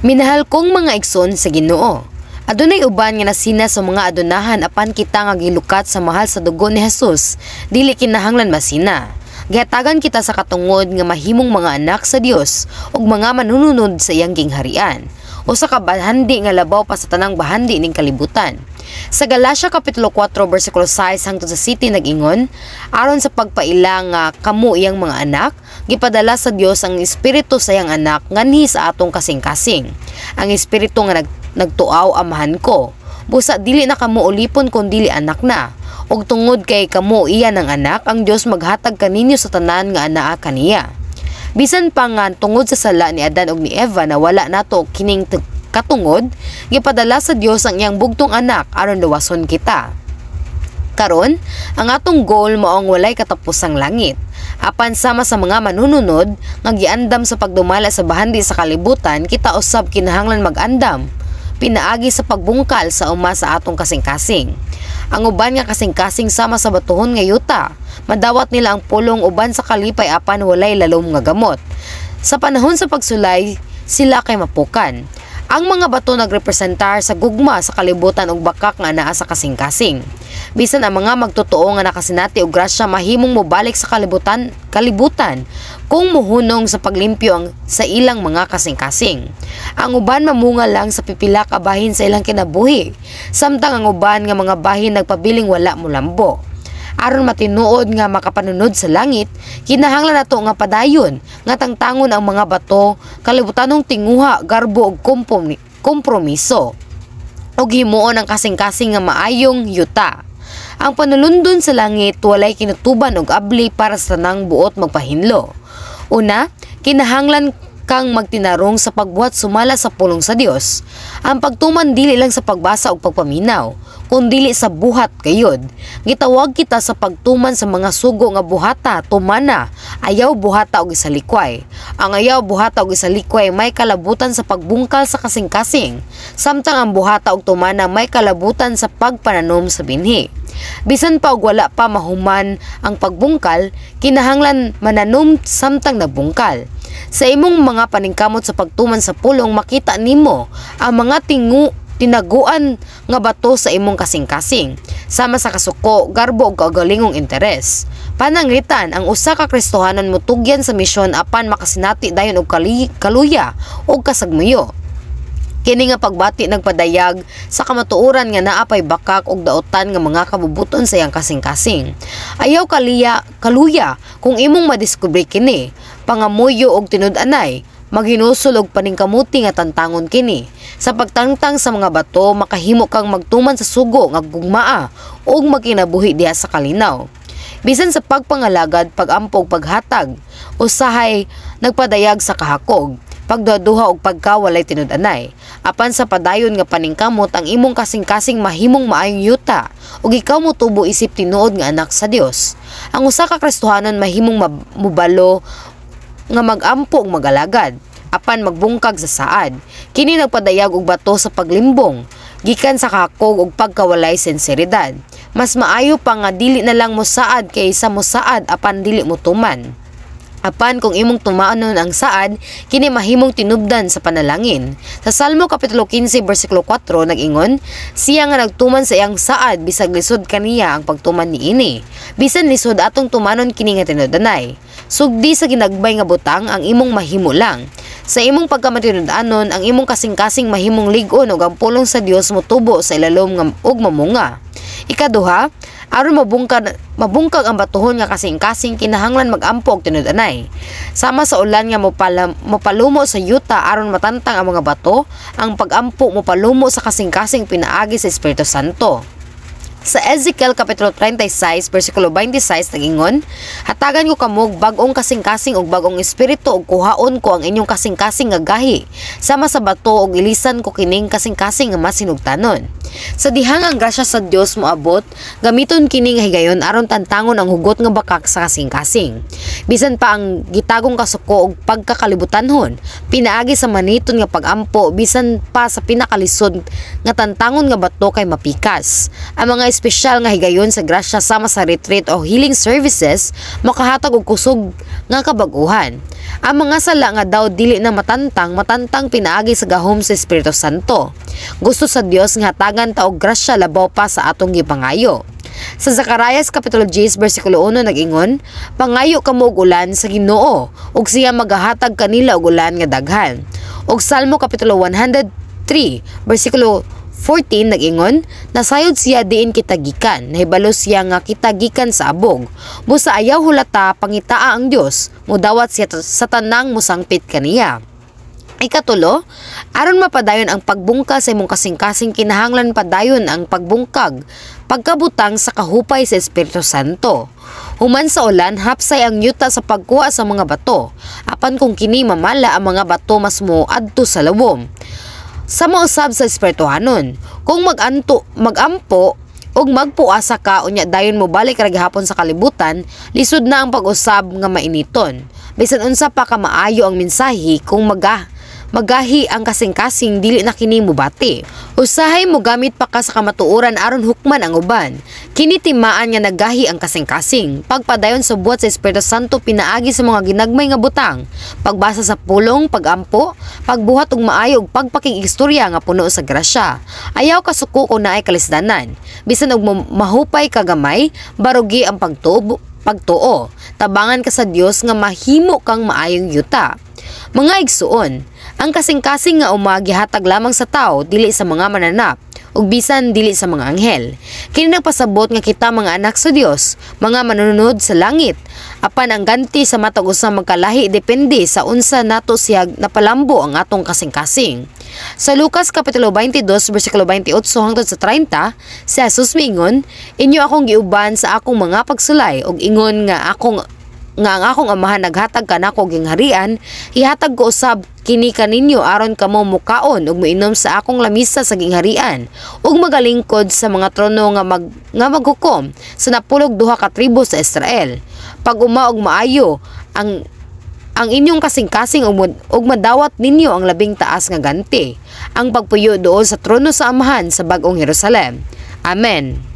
Minahal kong mga igsoon sa Ginoo. Adunay uban nga nasina sa mga adunahan, apan kita nga gilukat sa mahal sa dugo ni Jesus, dili kinahanglan masina. Gihatagan kita sa katungod nga mahimong mga anak sa Dios ug mga manununod sa iyang gingharian. Usa ka bahandi nga labaw pa sa tanang bahandi ning kalibutan. Sa Galatia kapitulo 4 bersikulo 6 hangtod sa 7 nag-ingon, aron sa pagpaila nga kamo iyang mga anak, gipadala sa Dios ang espiritu sa iyang anak nganhi sa atong kasing-kasing. Ang espiritu nga nagtuaw, "Amahan ko." Busa dili na kamo ulipon kun dili anak na. Ug tungod kay kamo iya ng anak, ang Dios maghatag kaninyo sa tanan nga anaa kaniya. Bisan pa nga tungod sa sala ni Adan ug ni Eva na wala nato kining katungod, gipadala sa Dios ang iyang bugtong anak aron luwason kita. Karon, ang atong goal mao ang walay katapusang langit. Apan sama sa mga manununod nga giandam sa pagdumala sa bahandi sa kalibutan, kita usab kinahanglan mag-andam pinaagi sa pagbungkal sa uma sa atong kasing-kasing. Ang uban nga kasing-kasing sama sa batuhon nga yuta. Madawat nila ang pulong uban sa kalipay apan walay lalom nga gamot. Sa panahon sa pagsulay, sila kay mapukan. Ang mga bato nagrepresentar sa gugma sa kalibutan ug bakak nga naa sa kasing-kasing. Bisan ang mga magtotoo nga nakasinati og grasya mahimong mobalik sa kalibutan kung muhunong sa paglimpyo ang sa ilang mga kasing-kasing. Ang uban mamunga lang sa pipila ka bahin sa ilang kinabuhi, samtang ang uban nga mga bahin nagpabiling wala molambo. Aron matinuod nga makapanunod sa langit, kinahanglan nato nga padayon nga tangtangon ang mga bato, kalibutanong tinguha, garbo ug kompromiso ug himuon ang kasing-kasing nga maayong yuta. Ang panulundon sa langit walay kinutuban og abli para sa tanang buot magpahinlo. Una, kinahanglan kang magtinarong sa pagbuhat sumala sa pulong sa Dios. Ang pagtuman dili lang sa pagbasa ug pagpaminaw, kundili sa buhat gayud. Gitawag kita sa pagtuman sa mga sugo nga buhata, tumana, ayaw buhata og isalikway. Ang ayaw buhata og isalikway may kalabutan sa pagbungkal sa kasing-kasing, samtang ang buhata og tumana may kalabutan sa pagpananom sa binhi. Bisan pa og wala pa mahuman ang pagbungkal, kinahanglan mananom samtang nagbungkal. Sa imong mga paningkamot sa pagtuman sa pulong, makita nimo ang mga tinaguan nga bato sa imong kasing-kasing, sama sa kasuko, garbo ug kaugalingong interes. Pananglitan, ang usa ka Kristohanon motugyan sa misyon apan makasinati dayon og kaluya ug kasagmuyo. Kini nga pagbati nagpadayag sa kamatuoran nga naa pay bakak og daotan nga mga kabubuton sa iyang kasing-kasing. Ayaw kaluya kung imong madiskubre kini. Pangamuyo og tinud-anay, maghinusol og paningkamuti nga tantangon kini. Sa pagtangtang sa mga bato, makahimo kang magtuman sa sugo nga gugmaa ug magkinabuhi diha sa kalinaw. Bisan sa pagpangalagad, pagampo ug paghatag, usahay nagpadayag sa kahakog, pagduhaduha og pagkawalay tinud-anay. Apan sa padayon nga paningkamot, ang imong kasing-kasing mahimong maayong yuta ug ikaw motubo isip tinuod nga anak sa Dios. Ang usa ka Kristohanon mahimong mobalo nga mag-ampo ug magalagad apan magbungkag sa saad. Kini nagpadayag og bato sa paglimbong gikan sa kahakog ug pagkawalay sinseridad. Mas maayo pa nga dili na lang mosaad kaysa mosaad apan dili motuman. Apan kung imong tumanon ang saad, kini mahimong tinubdan sa panalangin. Sa Salmo kapitulo 15 bersikulo 4 nag-ingon, "Siya nga nagtuman sa iyang saad bisag lisod kaniya ang pagtuman niini." Bisan lisod, atong tumanon kini nga tinud-anay. Sugdi sa ginagbay nga butang ang imong mahimo lang. Sa imong pagkamatinud-anon, ang imong kasing-kasing mahimong lig-on ug ang pulong sa Dios motubo sa ilalom nga ug mamunga. Ikaduha, aron mabungkag ang batuhon nga kasing-kasing, kinahanglan mag-ampo og tinud-anay. Sama sa ulan nga mopalumo sa yuta aron matantang ang mga bato, ang pag-ampo mopalumo sa kasing-kasing pinaagi sa Espiritu Santo. Sa Ezekiel kapitulo 36 bersikulo 26 nagingon, "Hatagan ko kamo og bag-ong kasing-kasing ug bag-ong espiritu ug kuhaon ko ang inyong kasing-kasing nga gahi sama sa bato ug ilisan ko kining kasing-kasing nga masinugtanon." Sa dihang ang grasya sa Dios moabot, gamiton kini nga higayon aron tantangon ang hugot nga bakak sa kasing-kasing. Bisan pa ang gitagong kasuko og pagkakalibutanhon, pinaagi sa maniton nga pag-ampo, bisan pa sa pinakalisod nga tantangon nga bato kay mapikas. Ang mga espesyal nga higayon sa grasya sama sa retreat o healing services makahatag og kusog nga kabag-uhan. Ang mga sala nga daw dili na matantang, matantang pinaagi sa gahom sa Espiritu Santo. Gusto sa Dios nga hatagan ta og grasya labaw pa sa atong gipangayo. Sa Zacarias kapitulo 10 bersikulo 1 nag-ingon, "Pangayo kamo og ulan sa Ginoo, ug siya magahatag kanila og ulan nga daghan." Ug Salmo kapitulo 103 bersikulo 14 nag-ingon, "Nasayod siya diin kita gikan, nahibalo siya nga kita gikan sa abog. Busa ayaw hulata, pangitaa ang Dios, mudawat siya sa tanang musangpit kaniya." Ikatulo, aron mapadayon ang pagbungkag sa imong kasing-kasing, kinahanglan padayon ang pagbungkag, pagkabutang sa kahupay sa Espiritu Santo. Human sa ulan, hapsay ang yuta sa pagkuha sa mga bato. Apan kung kini mamala, ang mga bato mas moadto sa lawom. Sama usab sa espirituhanon. Kung maganto, magampo ug magpuasa ka unya dayon mo balik ra gihapon sa kalibutan, lisod na ang pag-usab nga mainiton. Bisan unsa pa ka maayo ang mensahe, kung magahi ang kasing-kasing, dili na kini mobati. Usahay mo gamit pa ka sa kamatuoran aron hukman ang uban. Kini timaan nga nagahi ang kasing-kasing. Pagpadayon sa buhat sa Espiritu Santo pinaagi sa mga ginagmay nga butang. Pagbasa sa pulong, pagampo, pagbuhat og maayo ug pagpakig-istorya nga puno sa grasya. Ayaw kasuko kung naay kalisdanan. Bisan og mahupay ka gamay, barugi ang pagtuo. Tabangan ka sa Dios nga mahimo kang maayong yuta. Mga igsuon, ang kasing-kasing nga uma gihatag lamang sa tao, dili sa mga mananap, ug bisan dili sa mga anghel. Kini nagpasabot nga kita mga anak sa Dios, mga manunod sa langit. Apan ang ganti sa matag usa magkalahi depende sa unsa nato siya napalambo ang atong kasing-kasing. Sa Lucas kapitulo 22 bersikulo 28 hangtod sa 30, si Jesus miingon, "Inyo akong giuban sa akong mga pagsulay ug ingon nga ang akong Amahan naghatag kanako og gingharian, ihatag ko usab kini kaninyo aron kamo mukaon ug moinom sa akong lamisa sa gingharian ug magalingkod sa mga trono nga maghukom sa 12 ka tribo sa Israel." Pag-uma og maayo ang inyong kasing-kasing ug madawat ninyo ang labing taas nga ganti, ang pagpuyo duol sa trono sa Amahan sa Bag-ong Jerusalem. Amen.